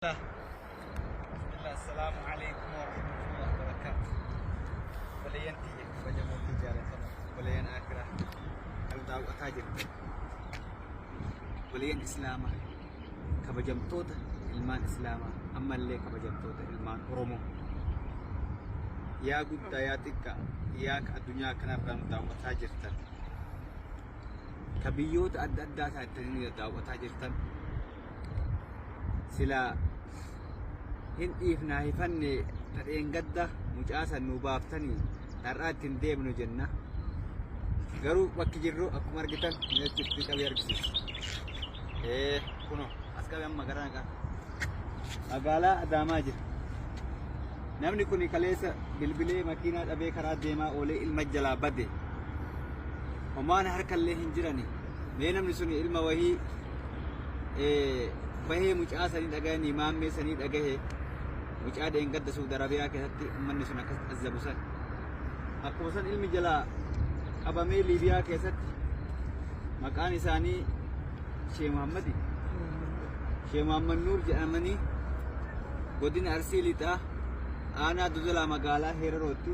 Bismillah, Assalaamu alaikum warahmatullahi wabarakatuh. Obboleeyyan tiyya kabajamoo fi jaalatamoo, obboleeyyan akiraa kan daawwataa jirtan, obboleeyyan Islaamaa, kabajamtoota ilmaan Islaamaa, ammallee kabajamtoota ilmaan Oromoo. Yaa guddaa yaa xiqqaa, yaa ka addunyaa kanarraa nu daawwataa jirtan, ka biyyoota adda addaa taatanii daawwataa jirtan, silaa hin dhiifnaa hifanne ta dheengadda mucaa san nu baaftanii har'aa ittiin deemnu jenna. Garuu bakki jirru akkuma argitan meetti itti qabee argisiisa. Ee kunoo as qabee amma gara naqaa. Magaalaa Adaamaa jira. Namni kun kaleessa bilbilee makiinaa dhabee karaa deemaa oolee ilma jalaa bade. Homaan harkallee hin jirani. Mee namni sun ilma wahii bahee mucaa sanii dhagahanii maammee sanii dhagahe mucaa dheengadda Suudi Arabiyaa keessatti uummanni sun akkas azzabu san. Akkuma san ilmi jalaa qabamee Liibiyaa keessatti maqaan isaanii Shee Muhammadi. Shee Muhammad Nuur jedhamanii godina Arsii Lixaa aanaa Dodolaa magaalaa Heerarootti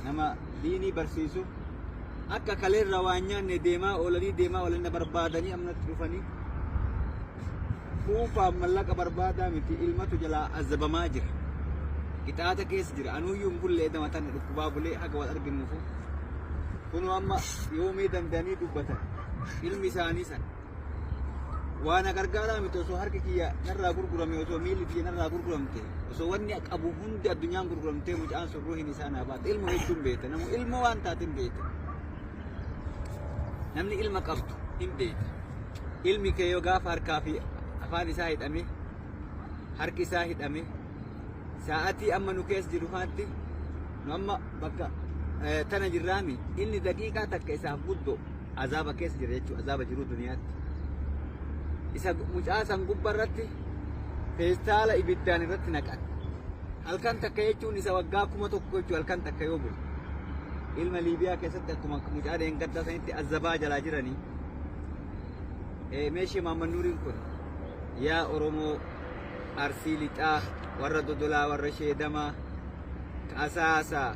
nama diinii barsiisu akka kaleerra waan nyaanne deemaa oolanii deemaa oolanii na barbaadanii amnatti dhufanii kuufaan mallaqa barbaadaa miti ilmatu jalaa azabamaa jira. Qixaata keessa jira. Anuuyyuu hin bulle edama tana dhukkubaa bulee haga wal arginuufu. Kunoo amma yoomee danda'anii dubbatan ilmi isaanii sana. Waa na gargaaraa miti osoo harki kiyya narraa gurgurame osoo miilli kiyya narraa gurguramte osoo wanni qabu hundi addunyaan gurguramtee mucaan sun ruuhin isaa naa baate ilmoo jechuun beekta namu ilmoo waan taateen beekta namni ilma qabdu hin beekta ilmi kee yoo gaafa harkaa fi afaan isaa hidhame harki isaa hidhame sa'atii amma nu keessa jiru kanatti nu amma bakka tana jirraami inni daqiiqaa takka isaaf guddoo azaaba keessa jira jechuudha azaaba jiruu duniyaatti. Isa mucaa san gubbaa irratti feestaala ibiddaan irratti naqan. Halkan takka jechuun isa waggaa 1000 jechuudha halkan takka yoo bulu. Ilma Liibiyaa keessatti akkuma mucaa dheengaddaa sanitti azabaa jalaa jiranii. Meeshee Maamman Nuuriin kun yaa Oromoo Arsii Lixaa warra Dodolaa warra Sheedamaa ka Asaasaa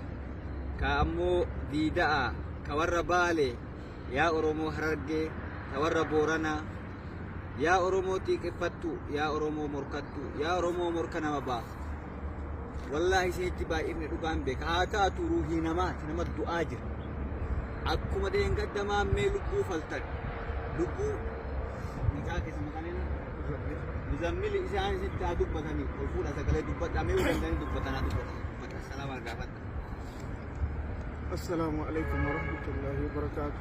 ka ammoo Diida'a ka warra Baalee yaa Oromoo Harargee ka warra Booranaa yaa Oromoo xiiqeffattu yaa Oromoo morkattu yaa Oromoo morka nama baaftu wallaahi isinitti baay'ifne dhugaan beeka haa taatu ruuhii namaati nama du'aa jira akkuma dheengadda maammee lubbuu faltan lubbuu mucaa keessa maqaan eenyu muzammili isaan isitti haa dubbatanii ol fuudha sagalee dubbadhaa mee danda'anii dubbatan haa dubbatanii dubbadha salaama gaafadha. Assalaamu alaikum warahmatullahi wabarakaatu.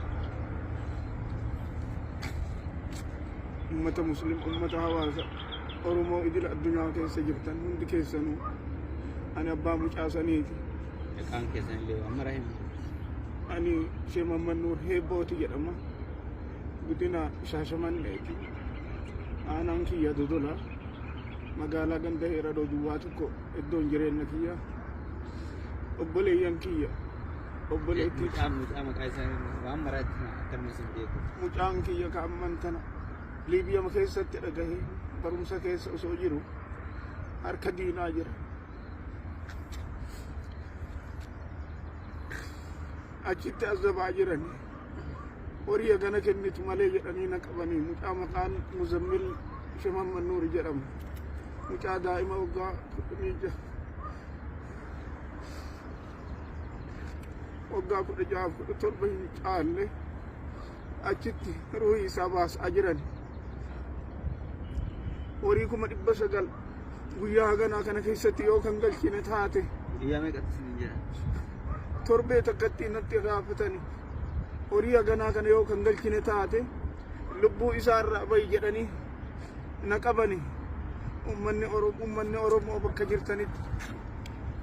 Ummata Muslim, ummata hawaasa Oromoo idila addunyaa keessa jirtan hundi keessanuu ani abbaa mucaa saniiti. Maqaan keessan illee waan mara himu. Ani Sheekh Muhammad Nuur Heebbooti jedhama. Godina Shaashamanneeti. Aanaan kiyya Dodola. Magaalaa ganda Heeradoo Duwwaa tokko iddoon jireenya kiyya. Obboleeyyan kiyya. Obboleettii Mucaa mucaa maqaa isaa waan maraatti akkanuma isin beeku. Mucaan kiyya ka amman tana Liibiyama keessatti dhagahe barumsa keessa osoo jiru harka diinaa jira. Achitti azabaa jirani. Horii hagana kennitu malee jedhanii na qabanii mucaa maqaan Muzammil Shemamman Nuuri jedhamu. Mucaa daa'ima waggaa 16 waggaa 16 17 hin caalle achitti ruuhii isaa baasaa jiran. Horii 900,000 guyyaa haganaa kana keessatti yoo kan galchine taate. Guyyaa meeqatti isin jedhan? Torbee takkatti natti gaafatani. Horii haganaa kana yoo kan galchine taate lubbuu isaa irraa bahi jedhanii na qabani. Ummanni Oromoo ummanni Oromoo bakka jirtanitti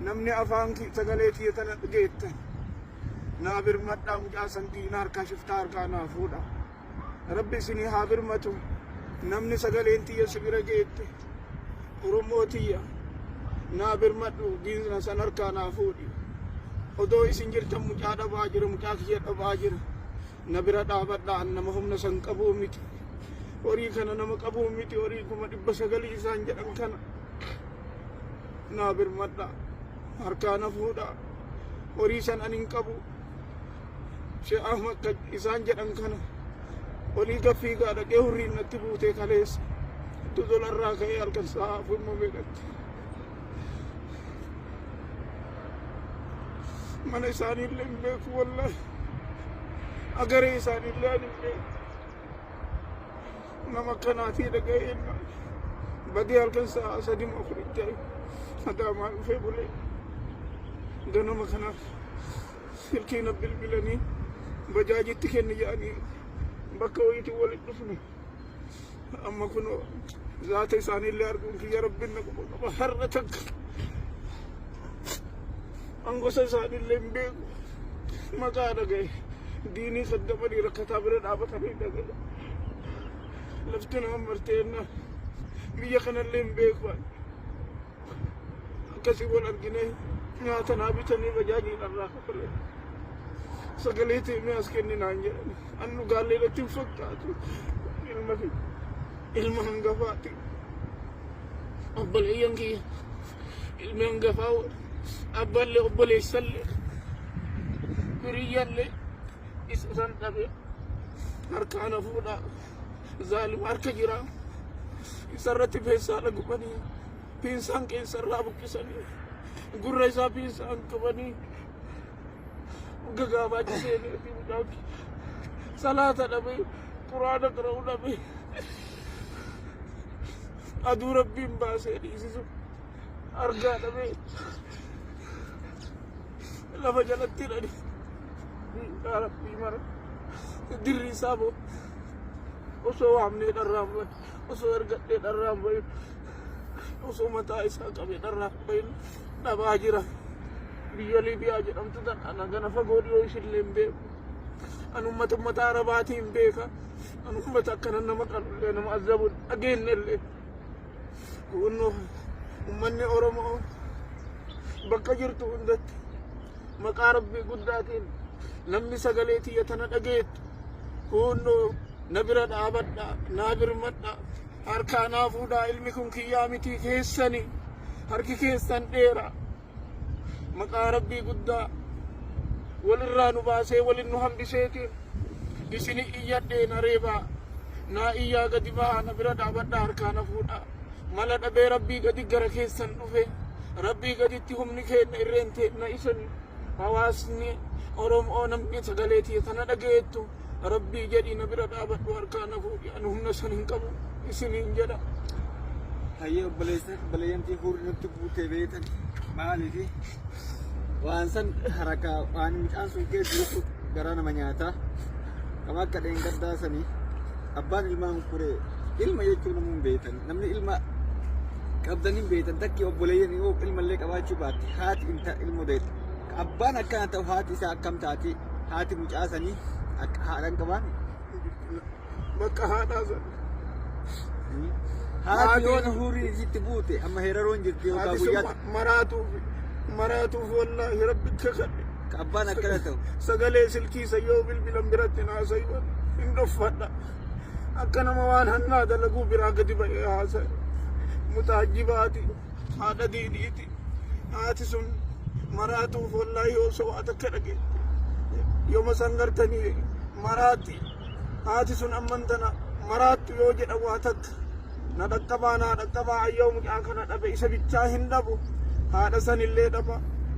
namni afaan sagalee kiyya tana dhageettan naa birmadhaa mucaa san diina harkaa shiftaa harkaa naa fuudha. Rabbi isinii haa birmatu namni sagaleen tiyya si bira geette Oromoo tiyya naa birmadhu diina san harkaa naa fuudhi. Odoo isin jirtan mucaa dhabaa jira mucaa kiyya dhabaa jira na bira dhaabadhaa an nama humna san qabuu miti. Horii kana nama qabuu miti horii 900,000 isaan jedhan kana. Naa birmadhaa. Harkaa na fuudhaa. Horii san ani hin qabu. Sheekh Ahmad kan isaan jedhan kana olii gad fiigaa dhaqee hurriin natti buutee kaleessa. Dodolarraa ka'ee halkan sa'a afur moo meeqatti. Mana isaaniillee hin beeku wallaahi. Agaree isaaniillee ani hin beeku. Nama akkanaatii dhaga'ee jennaan. Badee halkan sa'a sadii moo afuritti Adaamaa dhufee bulee. Ganama kanaaf silkii na bilbilanii bajaajitti kenni jedhanii bakka wayiitiin walitti dhufne. Amma kunoo zaata isaaniillee arguun kiyya rabbiin na quba qaba har'a takka. An gosa isaaniillee hin beeku. Maqaa dhagaye. Diinii kaddamanii rakkataa bira dhaabatanii dhagaye. Lafti naan martee jennaan biyya kanallee hin beeku ani. Akkasii wal arginee nyaata naa bitanii bajaajii narraa kafalan. Sagalee teemee as kenni naan jedhani. An dhugaallee natti hin fakkaatu. Ilma kiyya. Ilma hangafaati. Obboleeyyan kiyya. Ilmi hangafaa abbaallee obboleessallee hiriyyallee isa san dhabe harkaa na fuudhaa zaalima harka jira isarratti feessaadha gubanii piinsaan qeensarraa buqqisanii gurra isaa piinsaan qabanii gagaabaachi seenee fi mucaaki salaata dhabee quraana qara'uu dhabee aduu rabbiin baasee dhiisisu argaa dhabee lafa jalatti hidhani yaa rabbii mara dirri isaa boo osoo waamnee dharraan bahin osoo ergadhee dharraan bahin osoo mataa isaa qabee dharraan bahin dhabaa jira biyya Liibiyaa jedhamtu tan ana gana fagoo dhiyoo isillee hin beeku an ummata ummata arabaatii hin beeka an ummata akkana nama qalullee nama azabu dhageenyellee Kunnoo ummanni Oromoo bakka jirtu hundatti maqaa Rabbii guddaatiin namni sagalee tiyya tana dhageettu kunnoo na bira dhaabadha naa birmadha harkaa naa fuudhaa ilmi kun kiyyaa mitii keessani harki keessan dheera maqaa Rabbii guddaa walirraa nu baasee walin nu hambiseetiin isini iyyadhee na reebaa naa iyyaa gadi bahaa na bira dhaabadhaa harkaa na fuudhaa mala dhabee Rabbii gadi gara keessan dhufe Rabbii gaditti humni keenna irreen teenna isini hawaasni Oromoo namni sagalee tiyya tana dhageettu Rabbii jedhii na bira dhaabadhu harkaa na fuudhi ani humna san hin qabu isiniin jedha. Hayyee obboleessa obboleeyyantii hurri nutti buutee beektan maaliifi waan san harakaa waan mucaan sun keessa jirutu garaa nama nyaataa kama akka dheengaddaa sanii abbaan ilmaan kuree ilma jechuun namuu hin beektan namni ilma qabdan hin beektan takki obboleeyyan yoo ilmallee qabaachuu baatte haati inta ilmoo deette abbaan akkana ta'u haati isaa akkam taati haati mucaa sanii akka haadha hin qabaanne. Bakka haadhaa sana. Haati yoon hurrii isitti buute amma heraroon jirti yookaan Haati sun guyyaatti maraatuuf maraatuuf wallaahi rabbi kakadhe. ka abbaan akkana ta'u. Sagalee silkii isa yoo bilbilan biratti naasayu hin dhoffadha. Akka nama waan hannaa dalaguu biraa gadi ba'ee haasa'e. Mutaajjibaati haadha diiniiti. Haati sun maraatuuf wallaahi osoo waa takka dhageette. Yooma san gartanii maraatti. Haati sun amman tana maraattu yoo jedhan waa takka. Na dhaqqabaa naa dhaqqabaa ayyoo mucaa kana dhabe isa bichaa hin dhabu. Haadha sanillee dhaba.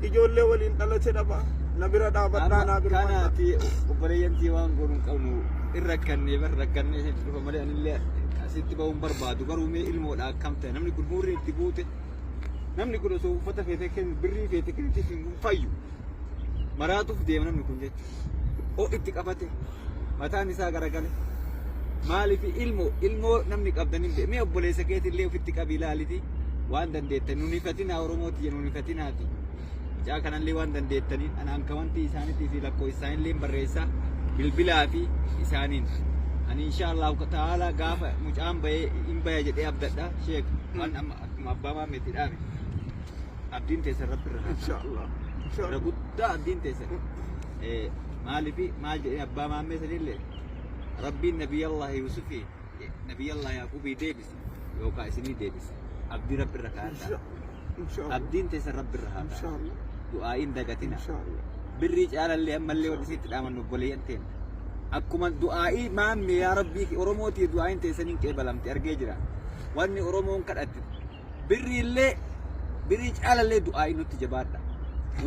Ijoollee waliin dhalate dhaba. Na bira dhaabadhaa naa birmadhaa. Kanaati obboleeyyantii waan goonu hin qabnu hin rakkannee bar rakkannee isin dhufa malee anillee asitti ba'uun barbaadu garuu mee ilmoodha akkam ta'e namni kun hurrii itti buute namni kun osoo uffata feete kennu birrii feete kennitiif hin fayyu maraatuuf deema namni kun jechuudha. O itti qabate mataan isaa garagale maaliif ilmoo ilmoo namni qabdan hin beeku mee obboleessa keetillee ofitti qabi ilaaliti waan dandeettan nun hifatinaa Oromooti jennu nun hifatinaati. Mucaa kanallee waan dandeettaniin ana ankawantii isaaniitii fi lakkoofsa isaaniillee barreessaa bilbilaa fi isaaniin. Ani insha Allah ta'ala gaafa mucaan bahee hin baya jedhee abdadha sheek waan amma akkuma abbaa maammeetti dhaame abdiin teessan rabbi irra haa Insha Allah. Insha irra Allah. guddaa abdiin teessan. Maaliif maal jedhee abbaa maammee sanillee rabbiin nabiyallah Yuusufii nabiyallah Yaaqubii deebise yookaan isinii deebise abdii rabbi irra kaa'adha. Inshaallah. Abdiin teessan Rabbirra haa taatu. Inshaallah. Du'aa'iin dagatina. Inshaallah. Birrii caalallee ammallee wanti isitti dhaamannu obboleeyyan teenya. Akkuma du'aa'ii maamme yaa Rabbii Oromootii du'aa'iin teessaniin qeebalamte argee jira. Wanni Oromoon kadhatte birriillee birrii caalallee du'aa'ii nutti jabaadha.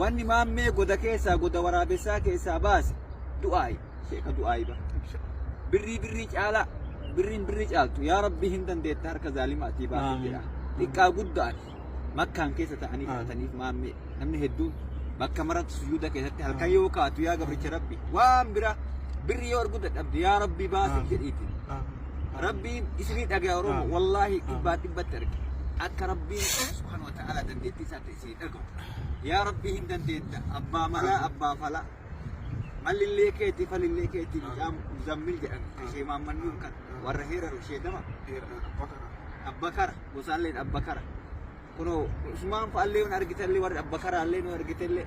Wanni maammee goda keessaa goda waraabessaa keessaa baase du'aa'i sheeka du'aa'i ba. Birrii birrii caalaa birriin birrii caaltu yaa Rabbii hin dandeetta harka zaalimaatii baase jedha. Xiqqaa guddaan makkaan keessa ta'anii kadhataniif maammee namni hedduun bakka maratti sujuuda keessatti halkan yoo kaatu yaa gabricha Rabbi waan bira birri yoo arguu dadhabde yaa Rabbi baasi jedhiiti. Rabbiin isinii dhagaya Oromoo wallaahi dhibbaa dhibbatti arge akka Rabbiin subhaanahu wa ta'ala dandeettii isaatti isinii dhagahu. Yaa Rabbi hin dandeetta abbaa malaa abbaa falaa malillee keetii falillee keetii mucaa Muzammil jedhan ishee maammannuun kan warra heeraru ishee dama Abbakara gosaalleen Abbakara. Kunoo Usmaan fa'allee yoon argitallee warri Abbakaraallee yoon argitellee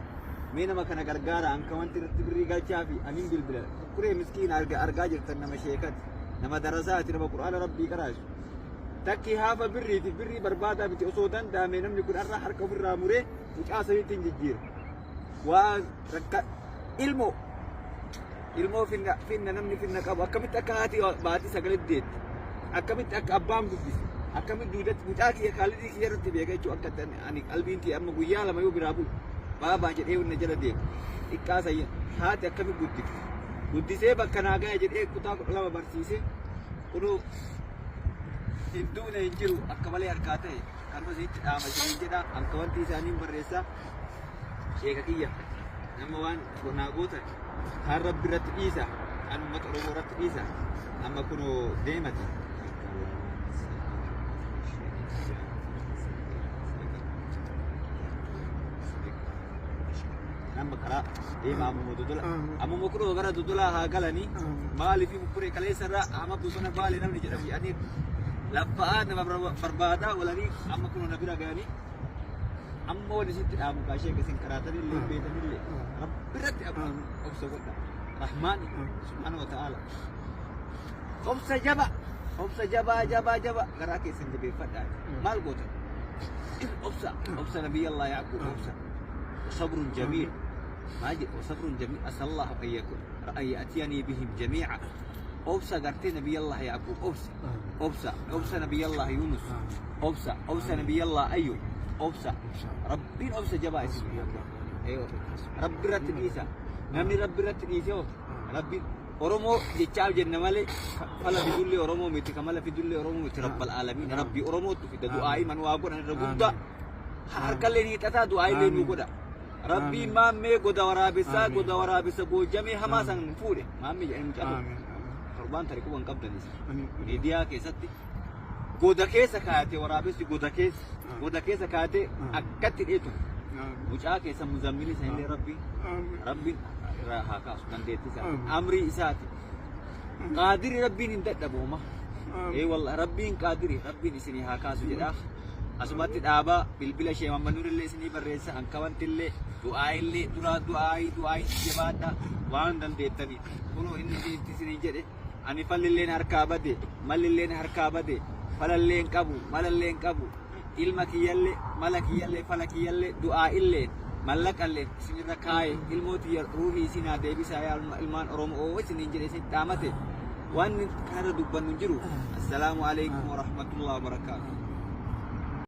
mee nama kana gargaara anka wanti irratti birrii galchaa fi anin bilbila. Kuree miskiina argaa jirtan nama sheekati nama darasaati nama qur'aana rabbii qaraasu. Takki haafa birriiti birrii barbaadaa miti osoo danda'ame namni kun har'a harka ofirraa muree mucaa saniitti hin jijjiira. Waa rakka ilmoo ilmoo finna finna namni finna qabu akkamitti akka haati baatii sagalee deetti akkamitti akka abbaan guddise akkamitti duudatti mucaa kiyya kaalidii kiyya irratti beeka jechuun akka ani qalbiin tiyya amma guyyaa lama yoo biraa bulu baabaa jedhee hunda jala deema xiqqaa sayya haati akkamitti guddifte guddisee bakka naa gaya jedhee kutaa 12 barsiisee kunuu hin duune hin jiru akka malee harkaa ta'e kanuma isinitti dhaama isiniin jedha anka wanti isaaniin barreessaa sheeka kiyya nama waan naa gootan kaan rabbi irratti dhiisa kaan uummata oromoo irratti dhiisa amma kunoo deemati. Amma karaa deema ammuma dodola ammuma kunoo gara dodolaa haa galanii maaliif mukkuree kaleessa irraa amma bosona baale namni jedhamu jedhanii laffa'aa nama barbaadaa oolanii amma kunoo na bira ga'anii amma wani sitti dhaamu kaa sheeka isin karaatanillee beetanillee rabbi irratti abba obsa godha rahmaani subhaana wa ta'aala obsa jaba obsa jabaa jabaa jaba garaa keessan jabeeffadhaa maal gootan obsa obsa nabiyya Allah Yaaqub obsa sabrun jamiil maal jedhe sabrun jamiil asallahu an yakun an ya'tiyanii bihim jamii'a obsa gartee nabiyya Allah Yaaqub obsa obsa obsa nabiyya Allah Yunus obsa obsa nabiyallah Ayyub obsa rabbiin obsa jabaa isin rabbi irratti dhiisa namni rabbi irratti dhiise hoo rabbiin Oromoo jechaaf jenna malee fala fidullee Oromoo miti kamala fidullee Oromoo miti rabbal aalamiin rabbi Oromootu fida du'aa'ii man waa godhan irra guddaa harkallee ni hixataa du'aa'illee nu godha rabbiin maammee goda waraabessaa goda waraabessa goojamee hamaa san fuudhe maammee jedhanii mucaa tokko torbaan tari quban qabdanis miidiyaa keessatti goda keessa kaayate waraabessi goda keessa goda keessa kaayate akkatti dheetu mucaa keessa muzammilii sanillee rabbi rabbiin irraa haa kaasu dandeettii isaa amrii isaati qaadiri rabbiin hin dadhabu homa ee wallah rabbiin qaadiri rabbiin isinii haa kaasu jedha asumatti dhaabaa bilbila ishee mammanuurillee isinii barreessa ankawantillee du'aayillee duraa du'aayii du'aayii jabaadha waan dandeettanii kunoo inni isinii jedhe Ani fallilleen harkaa bade, mallilleen harkaa bade, falallee hin qabu, malallee hin qabu, ilma kiyyallee, mala kiyyallee, fala kiyyallee, du'aa'illeen, mallaqalleen isinirra kaaye, ilmoo tiyya ruuhii isin haa deebisaa yaa ilmaan Oromoo isiniin jedhe isin dhaamate. Waan kanarra dubbannu hin jiru. Assalaamu alaikum warahmatullahi wabarakaatuh.